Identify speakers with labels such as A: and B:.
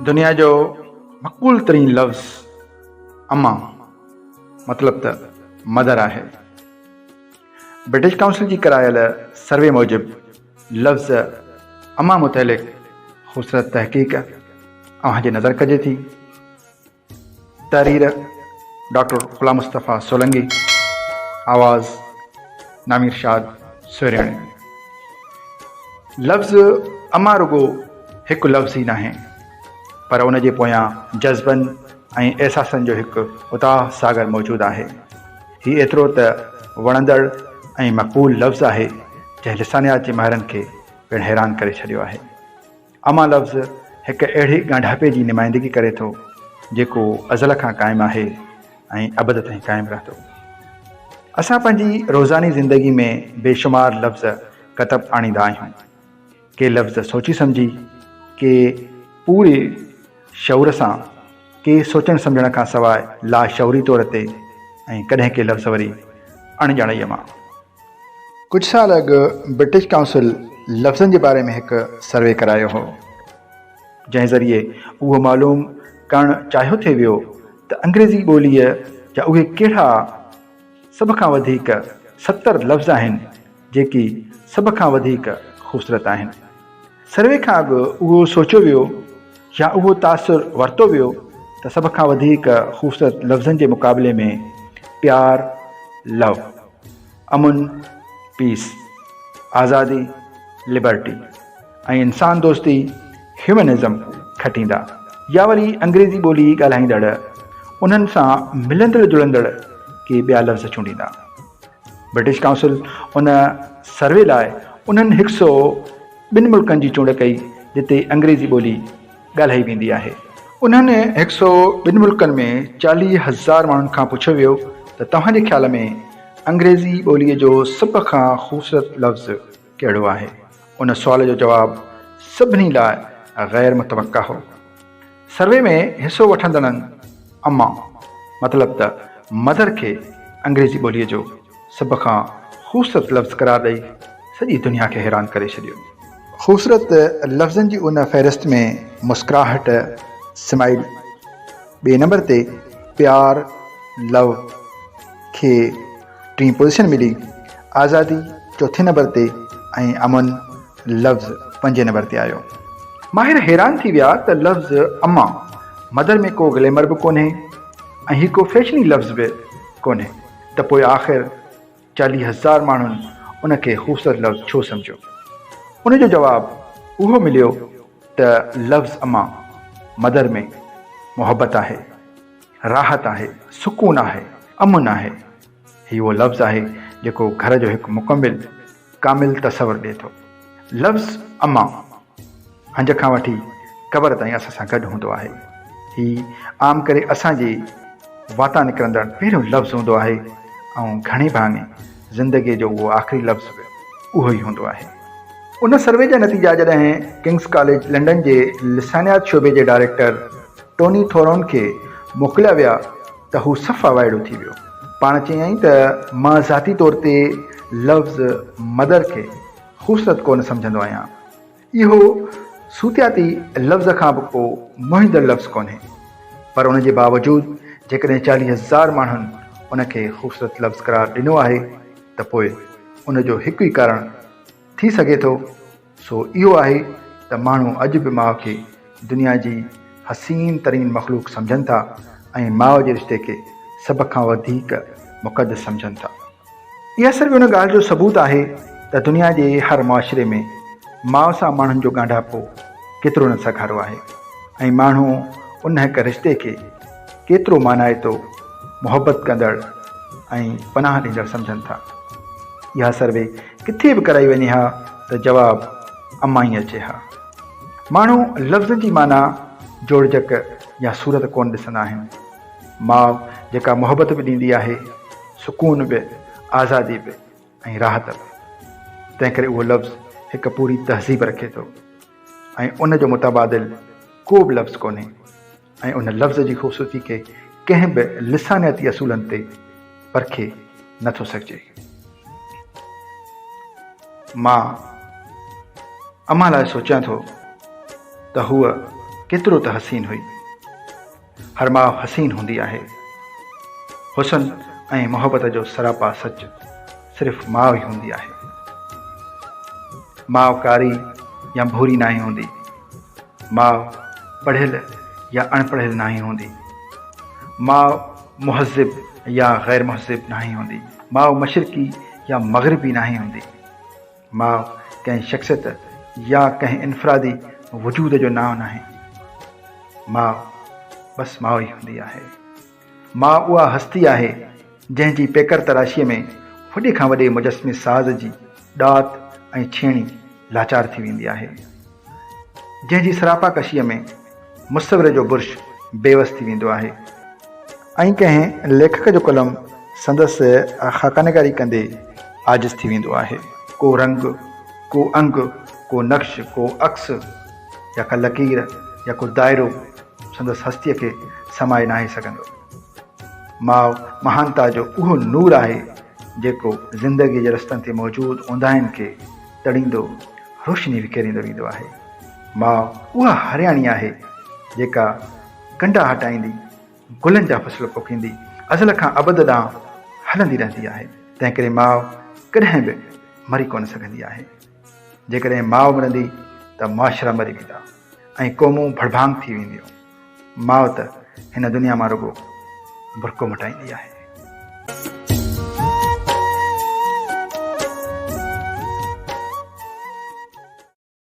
A: دنيا جو مقبول ترين لفظ اما مطلب ته مدر آهي. برٽش ڪائونسل جي ڪرايل سروي موجب لفظ اما متعلق خوبصورت تحقيق اوهان جي نظر ڪجي ٿي. تحرير، ڊاڪٽر غلام مصطفيٰ سولنگي، آواز، نامير شاد سهرياڻي. لفظ اما رڳو هڪ لفظ ئي ناهي، پر ان جي پويان جذبن ۽ احساسن جو هڪ اتاهه ساگر موجود آهي. هي ايترو ته وڻندڙ ۽ مقبول لفظ آهي، جنهن لسانيات جي ماهرن کي پڻ حيران ڪري ڇڏيو آهي. اما لفظ هڪ اهڙي ڳانڍاپي جي نمائندگي ڪري ٿو، جيڪو ازل کان قائم آهي ۽ ابد تائين قائم رهندو. اسان پنهنجي روزاني زندگي ۾ بيشمار لفظ ڪتب آڻيندا آهيون. ڪي لفظ سوچي سمجهي، ڪي پوري شعور سان، ڪي سوچڻ سمجهڻ کان سواء لاشعوري طور تي ۽ ڪڏهن ڪي لفظ وري اڻڄاڻائيء مان. ڪجهه سال اڳ برٽش ڪائونسل لفظن جي باري ۾ هڪ سروي ڪرايو هو، جنهن ذريعي اهو معلوم ڪرڻ چاهيو ٿي ويو ته انگريزي ٻوليء جا اهي ڪهڙا سڀ کان وڌيڪ 70 لفظ آهن، جيڪي سڀ کان وڌيڪ خوبصورت آهن. سروي کان اڳ اهو سوچيو ويو يا اهو تاثر ورتو ويو ته سڀ کان وڌيڪ خوبصورت لفظن جي مقابلي ۾ پيار، Love، امن، Peace، آزادي، Liberty، ۽ انسان دوستي، Humanism، کٽيندا يا وري انگريزي ٻولي ڳالهائيندڙ انهن سان ملندڙ جلندڙ ڪي ٻيا لفظ چونڊيندا. برٽش ڪائونسل ان سروي لاء انهن هڪ سئو ٻن ملڪن جي چونڊ ڪئي جتي انگريزي ٻولي ڳالهائي ويندي آهي. انهن هڪ سئو ٻن ملڪن ۾ 40 هزار ماڻهن کان پڇيو ويو ته توهان جي خيال ۾ انگريزي ٻوليء جو سڀ کان خوبصورت لفظ ڪهڙو آهي؟ ان سوال جو جواب سڀني لاء غير متوقع هو. سروي ۾ حصو وٺندڙن اما مطلب ته مدر کي انگريزي ٻوليء جو سڀ کان خوبصورت لفظ قرار ڏئي سڄي دنيا کي حيران ڪري ڇڏيو. خوبصورت لفظن جي ان فهرست ۾ مسڪراهٽ، Smile، ٻئي نمبر تي پيار، Love، کي ٽين پوزيشن ملي، آزادي چوٿين نمبر تي ۽ امن لفظ پنجين نمبر تي آيو. ماهر حيران ٿي ويا ته لفظ اما، مدر ۾ ڪو گليمر به ڪونهي ۽ هي ڪو فيشني لفظ به ڪونهي ته پوء آخر 40 هزار ماڻهن ان کي خوبصورت لفظ ڇو سمجهيو؟ ان جو جواب اهو مليو ته لفظ اما، مدر ۾ محبت آهي، راحت آهي، سڪون آهي، امن آهي. هي اهو لفظ آهي جيڪو گهر جو هڪ مڪمل ڪامل تصور ڏئي ٿو. لفظ اما هنج کان وٺي قبر تائين اسان سان گڏ هوندو آهي. هي عام ڪري اسان جي واتان نڪرندڙ پهريون لفظ هوندو آهي ۽ گهڻي ڀاڱي زندگيء جو اهو آخري لفظ به اهو ئي هوندو آهي. ان سروي جا نتيجا جڏهن ڪنگس ڪاليج لنڊن جي لسانيات شعبي جي ڊائريڪٽر ٽوني ٿورون کي موڪليا ويا ته هو صفا وائڙو ٿي ويو. پاڻ چيائين ته مان ذاتي طور تي لفظ مدر کي خوبصورت ڪو نه سمجهندو آهيان. اهو صوتياتي لفظ کان به ڪو موهيندڙ لفظ ڪونهي. پر ان جي باوجود جيڪڏهن 40 هزار ماڻهن ان کي خوبصورت لفظ قرار ڏنو آهي ته پوء ان جو هڪ ئي ڪارڻ ٿي سگهي ٿو سو اهو آهي ته ماڻهو اڄ به ماء کي دنيا جي حسين ترين مخلوق سمجهن ٿا ۽ ماء جي رشتي کي سڀ کان وڌيڪ مقدس سمجهن ٿا. اها صرف ان ڳالهه جو ثبوت آهي ته دنيا جي هر معاشري ۾ ماء سان ماڻهن جو ڳانڍاپو ڪيترو نه سگهارو آهي ۽ ماڻهو ان هڪ رشتي کي ڪيترو مانائتو، محبت ڪندڙ ۽ پناهه ڏيندڙ سمجهن ٿا. اها سروي ڪٿي به ڪرائي وڃي ها ته جواب امان ئي اچي ها. ماڻهو لفظن جي معنيٰ، جوڙجڪ يا صورت ڪونه ڏسندا آهن. ماء جيڪا محبت به ڏيندي آهي، سڪون به، آزادي به ۽ راحت به. تنهنڪري اهو لفظ هڪ پوري تهذيب رکي ٿو ۽ ان جو متبادل ڪو به لفظ ڪونهي. ۽ ان لفظ جي خوبصورتي کي ڪنهن به لسانياتي اصولن تي پرکي نه ٿو سگهجي. مان امان لاء سوچيان ٿو ته هوء ڪيترو ته حسين هئي. هر ماء حسين هوندي آهي. حسن ۽ محبت جو سراپا سچ صرف ماء ئي هوندي آهي. ماء ڪاري يا ڀوري ناهي هوندي. ماء پڙهيل يا اڻ پڙهيل ناهي هوندي. ماء مهذب يا غير مهذب ناهي هوندي. ماء مشرقي يا مغربي ناهي هوندي. ماء ڪنهن شخصيت يا ڪنهن انفرادي وجود جو نانء ناهي. ماء بس ماء ئي هوندي آهي. ماء اها هستي آهي جنهن جي پيڪر تراشيء ۾ وڏي کان وڏي مجسمي ساز جي ڏات ۽ ڇيڻي لاچار ٿي ويندي آهي. جنهن جي سراپا ڪشيء ۾ مصور جو برش بيوس ٿي ويندو آهي. ۽ ڪنهن ليکڪ جو قلم سندس خاڪانگاري ڪندي عاجز ٿي ويندو آهي. ڪو رنگ، ڪو انگ، ڪو نقش، ڪو عڪس يا ڪا لڪير يا ڪو دائرو سندس هستيء کي سمائي ناهي سگهندو. ماء مهانتا جو اهو نور آهي، جيڪو زندگيء جي رستن تي موجود اونداهين کي تڙيندو روشني وکيريندو ويندو آهي. ماء اها هارياڻي آهي، جيڪا ڪنڊا هٽائيندي، گلن جا فصل پوکيندي، ازل کان ابد ڏانهن هلندي رهندي آهي. تنهنڪري ماء ڪڏهن به مري ڪونه سگهندي آهي. جيڪڏهن ماء مرندي ته معاشرا مري ويندا ۽ قومون ڀڙڀانگ ٿي وينديون. ماء ته هن دنيا مان رڳو برقعو مٽائيندي آهي.